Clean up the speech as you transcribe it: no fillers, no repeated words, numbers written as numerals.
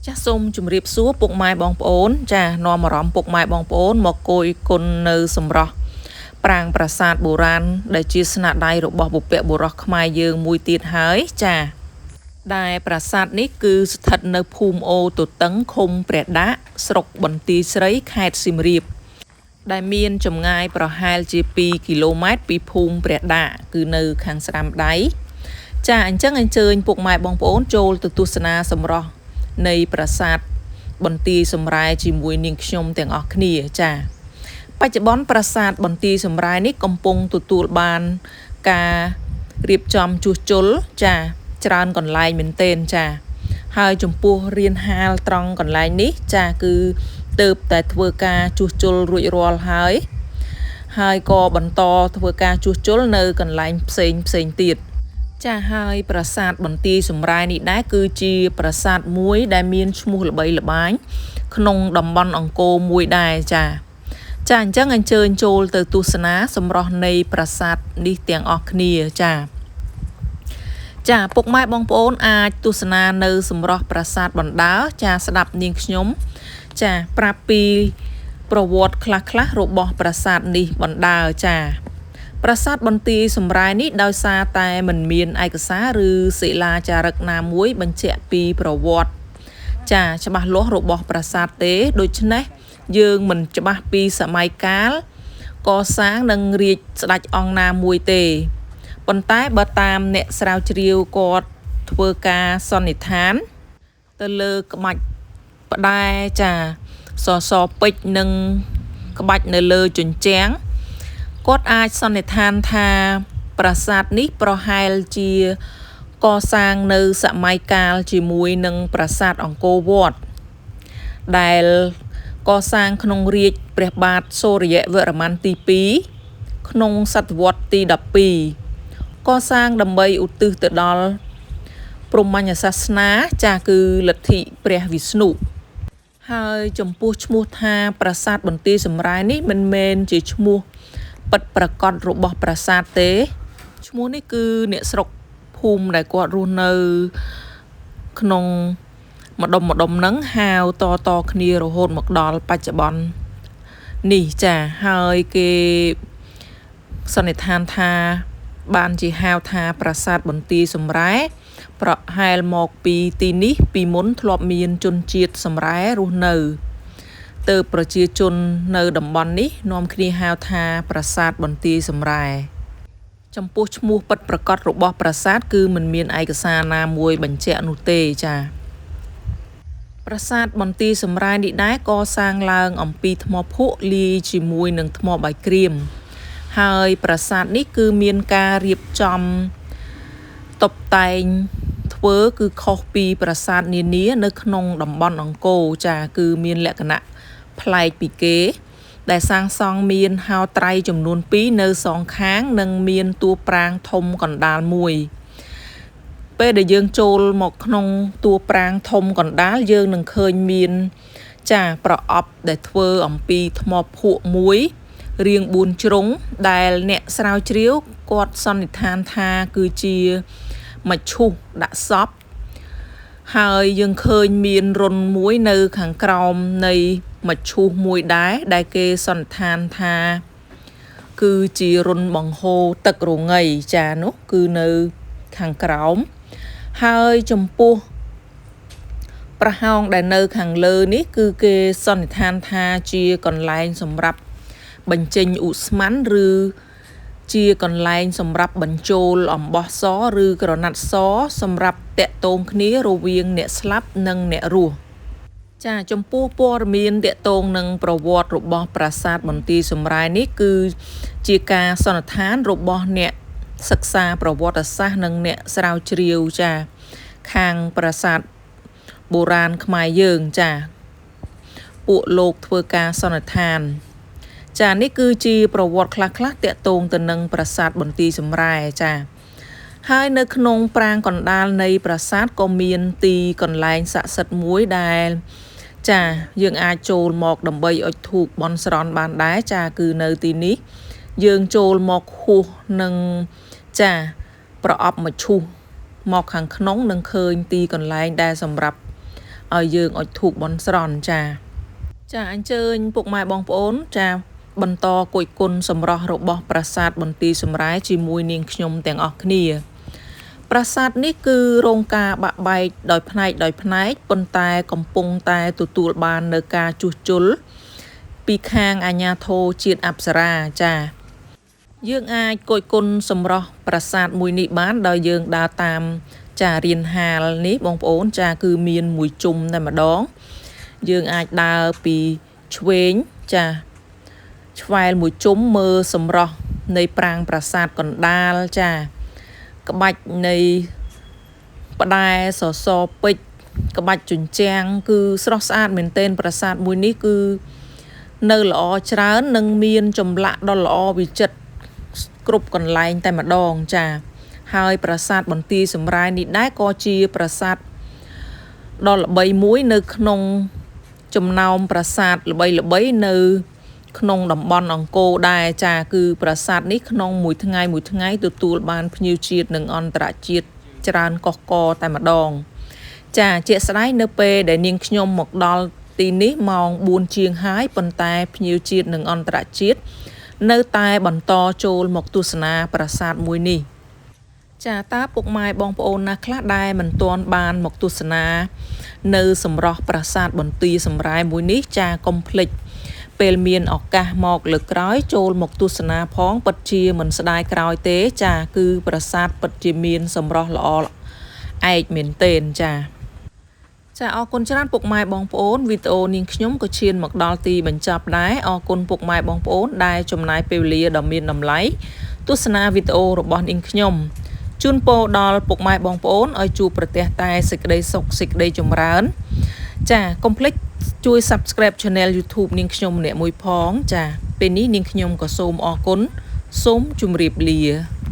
ចាសសូមជម្រាបសួរពុកម៉ែបងប្អូន ចានាំអារម្មណ៍ពុកម៉ែបងប្អូនមកគយគុណនៅសម្រស់ប្រាង្គប្រាសាទបុរាណដែលជាស្នាដៃរបស់បុព្វបុរសខ្មែរយើងមួយទៀតហើយចាដែលប្រាសាទនេះគឺស្ថិតនៅភូមិអូរទទឹងឃុំព្រះដាក់ស្រុកបន្ទាយស្រីខេត្តសៀមរាបដែលមានចម្ងាយប្រហែលជា2គីឡូម៉ែត្រពីភូមិព្រះដាក់គឺនៅខាងស្ដាំដៃចាអញ្ចឹងអញ្ជើញពុកម៉ែបងប្អូនចូលទៅទស្សនាសម្រស់នៃប្រាសាទបន្ទាយសម្រែជាមួយនាងខ្ញុំទាំងអស់គ្នាចាបច្ចុប្បន្នប្រាសាទបន្ទាយសម្រែនេះកំពុងទទួលបានការរៀបចំជួសជុលចាច្រើនកន្លែងមែនទែនចាហើយចំពោះរានហាលត្រង់កន្លែងនេះចាគឺទើបតែធ្វើការជួសជុលរួចរាល់ហើយហើយក៏បន្តធ្វើការជួសជុលនៅកន្លែងផ្សេងផ្សេងទៀតចាហើយប្រាសាទបន្ទាយសម្រែនេះដែរគឺជាប្រាសាទមួយដែលមានឈ្មោះល្បីល្បាញក្នុងតំបន់អង្គរមួយដែរចាចាអញ្ចឹងអញ្ជើញចូលទៅទស្សនាសម្រស់នៃប្រាសាទនេះទាំងអស់គ្នាចាចាពុកម៉ែបងប្អូនអាចទស្សនានៅសម្រស់ប្រាសាទបណ្ដើចាស្ដាប់នាងខ្ញុំចាប្រាប់ពីប្រវត្តិខ្លះៗរបស់ប្រាសាទនេះបណ្ដើចាប្រាសាទបន្ទាយសម្រែនេះដោយសារតែមិនមានឯកសារឬសិលាចារឹកណាមួយបញ្ជាក់ពីប្រវត្តិចាច្បាស់លាស់របស់ប្រាសាទទេដូច្នេះយើងមិនច្បាស់ពីសម័យកាលកសាងនិងរាជស្ដេចអង្គណាមួយទេប៉ុន្តែបើតាមអ្នកស្រាវជ្រាវគាត់ធ្វើការសន្និដ្ឋានទៅលើក្បាច់ផ្ដែចាសសរពេជ្រនិងក្បាច់នៅលើជញ្ជាំងគាត់អាចសន្និដ្ឋានថាប្រាសាទនេះប្រហែលជាកសាងនៅសម័យកាលជាមួយនឹងប្រាសាទអង្គរវត្តដែលកសាងក្នុងរាជ្យព្រះបាទសូរ្យវរ្ម័នទី2ក្នុងសតវត្សទី12កសាងដើម្បីឧទ្ទិសទៅដល់ព្រហ្មញ្ញសាសនាចាគឺលទ្ធិព្រះវិស្ណុហើយចំពោះឈ្មោះថាប្រាសាទបន្ទាយសម្រែនេះមិនមែនជាឈ្មោះពិតប្រាកដរបស់ប្រាសាទទេឈ្មោះនេះគឺអ្នកស្រុកភូមិដែលគាត់រស់នៅក្នុងម្ដុំម្ដុំហ្នឹងហៅតតគ្នារហូតមកដល់បច្ចុប្បន្ននេះចាហើយគេសន្និដ្ឋានថាបានជាហៅថាប្រាសាទបន្ទាយសម្រែប្រហែលមកពីទីនេះពីមុនធ្លាប់មានជនជាតិសម្រែរស់នៅទើបប្រជាជននៅតំបន់នេះនាំគ្នាហៅថាប្រាសាទបន្ទាយសម្រែចំពោះឈ្មោះពិតប្រាកដរបស់ប្រាសាទគឺមិនមានឯកសារណាមួយបញ្ជាក់នោះទេចាប្រាសាទបន្ទាយសម្រែនេះដែរកសាងឡើងអំពីថ្មភក់លាយជាមួយនឹងថ្មបាយក្រៀមហើយប្រាសាទនេះគឺមានការរៀបចំតុបតែងធ្វើគឺខុសពីប្រាសាទនានានៅក្នុងតំបន់អង្គរចាគឺមានលក្ខណៈប្លែកពីគេដែលសាងសង់មានហោត្រៃចំនួន2នៅសងខាងនិងមានតួប្រាង្គធំកណ្ដាលមួយពេលដែលយើងចូលមកក្នុងតួប្រាង្គធំកណ្ដាលយើងនឹងឃើញមានចាប្រអប់ដែលធ្វើអំពីថ្មភក់មួយរាង4ជ្រុងដែលអ្នកស្រាវជ្រាវគាត់សន្និដ្ឋានថាគឺជាមឈូសដាក់សពហើយយើងឃើញមានរន្ធមួយនៅខាងក្រោមនៃមឈូសមួយដែរដែលគេសន្និដ្ឋានថាគឺជារន្ធបង្ហូរទឹករងៃចានោះគឺនៅខាងក្រោមហើយចំពោះប្រហោងដែលនៅខាងលើនេះគឺគេសន្និដ្ឋានថាជាកន្លែងសម្រាប់បញ្ចេញឧស្ម័នឬជាកន្លែងសម្រាប់បញ្ចូលអំបោះសឬក្រណាត់សសម្រាប់តាក់ទងគ្នារវាងអ្នកស្លាប់និងអ្នករស់ចាចំពោះព័ត៌មានតាក់ទងនឹងប្រវត្តិរបស់ប្រាសាទបន្ទាយសម្រែនេះគឺជាការសន្និដ្ឋានរបស់អ្នកសិក្សាប្រវត្តិសាស្ត្រនិងអ្នកស្រាវជ្រាវចាខាងប្រាសាទបុរាណខ្មែរយើងចាពួកលោកធ្វើការសន្និដ្ឋានចានេះគឺជាប្រវត្តិខ្លះៗតាក់ទងទៅនឹងប្រាសាទបន្ទាយសម្រែចាហើយនៅក្នុងប្រាង្គកណ្ដាលនៃប្រាសាទក៏មានទីកន្លែងស័ក្តិសិទ្ធិមួយដែលចាយើងអាចចូលមកដើម្បីអុជធូបបន់ស្រន់បានដែរចាគឺនៅទីនេះយើងចូលមកហួសនឹងចាប្រអប់មឈូសមកខាងក្នុងនឹងឃើញទីកន្លែងដែលសម្រាប់ ឲ្យយើងអុជធូបបន់ស្រន់ចាចាអញ្ជើញពុកម៉ែបងប្អូនចាបន្តគយគន់សម្រស់របស់ប្រាសាទបន្ទាយសម្រែជាមួយនាងខ្ញុំទាំងអស់គ្នាប្រាសាទនេះគឺរងការបាក់បែកដោយផ្នែកដោយផ្នែកប៉ុន្តែកំពុងតែទទួលបាននៅការជួសជុលពីខាងអាជ្ញាធរជាតិអប្សរាចាយើងអាចគយគន់សម្រស់ប្រាសាទមួយនេះបានដោយយើងដើរតាមចារៀនហាលនេះបងប្អូនចាគឺមានមួយជុំតែម្ដងយើងអាចដើរពីឆ្វេងចាឆ្វែលមួយជុំមើលសម្រស់នៃប្រាង្គប្រាសាទកណ្ដាលចាក្បាច់នៃផ្ដែសសរពេជ្រក្បាច់ជញ្ជាំងគឺស្រស់ស្អាតមែនទែនប្រាសាទមួយនេះគឺនៅល្អច្រើននិងមានចម្លាក់ដ៏ល្អវិចិត្រគ្រប់កន្លែងតែម្ដងចាហើយប្រាសាទបន្ទាយសម្រែនេះដែរក៏ជាប្រាសាទដ៏ល្បីមួយនៅក្នុងចំណោមប្រាសាទល្បីៗនៅក្នុងតំបន់អង្គរដែរចាគឺប្រាសាទនេះក្នុងមួយថ្ងៃមួយថ្ងៃទទួលបានភ្ញៀវជាតិនិងអន្តរជាតិច្រើនកុះករតែម្ដងចាជាក់ស្ដែងនៅពេលដែលនាងខ្ញុំមកដល់ទីនេះម៉ោង4ជាងហើយប៉ុន្តែភ្ញៀវជាតិនិងអន្តរជាតិនៅតែបន្តចូលមកទស្សនាប្រាសាទមួយនេះចាតើពុកម៉ែបងប្អូនណាខ្លះដែលមិនទាន់បានមកទស្សនានៅសម្រស់ប្រាសាទបន្ទាយសម្រែមួយនេះចាកុំភ្លេចពេលមានឱកាសមកលើកក្រោយចូលមកទស្សនាផងពិតជាមិនស្ដាយក្រោយទេចាគឺប្រាសាទពិតជាមានសម្រស់ល្អឯកមែនទែនចាចាអរគុណច្រើនពុកម៉ែបងប្អូនវីដេអូនាងខ្ញុំក៏ឈានមកដល់ទីបញ្ចប់ដែរអរគុណពុកម៉ែបងប្អូនដែលចំណាយពេលវេលាដ៏មានតម្លៃទស្សនាវីដេអូរបស់នាងខ្ញុំជូនពរដល់ពុកម៉ែបងប្អូនឲ្យជួបប្រទះតែសេចក្តីសុខសេចក្តីចម្រើនចាកុំភ្លេចជួយ Subscribe Channel YouTube នាងខ្ញុំម្នាក់មួយផងចាពេលនេះនាងខ្ញុំក៏សូមអរគុណសូមជម្រាបលា។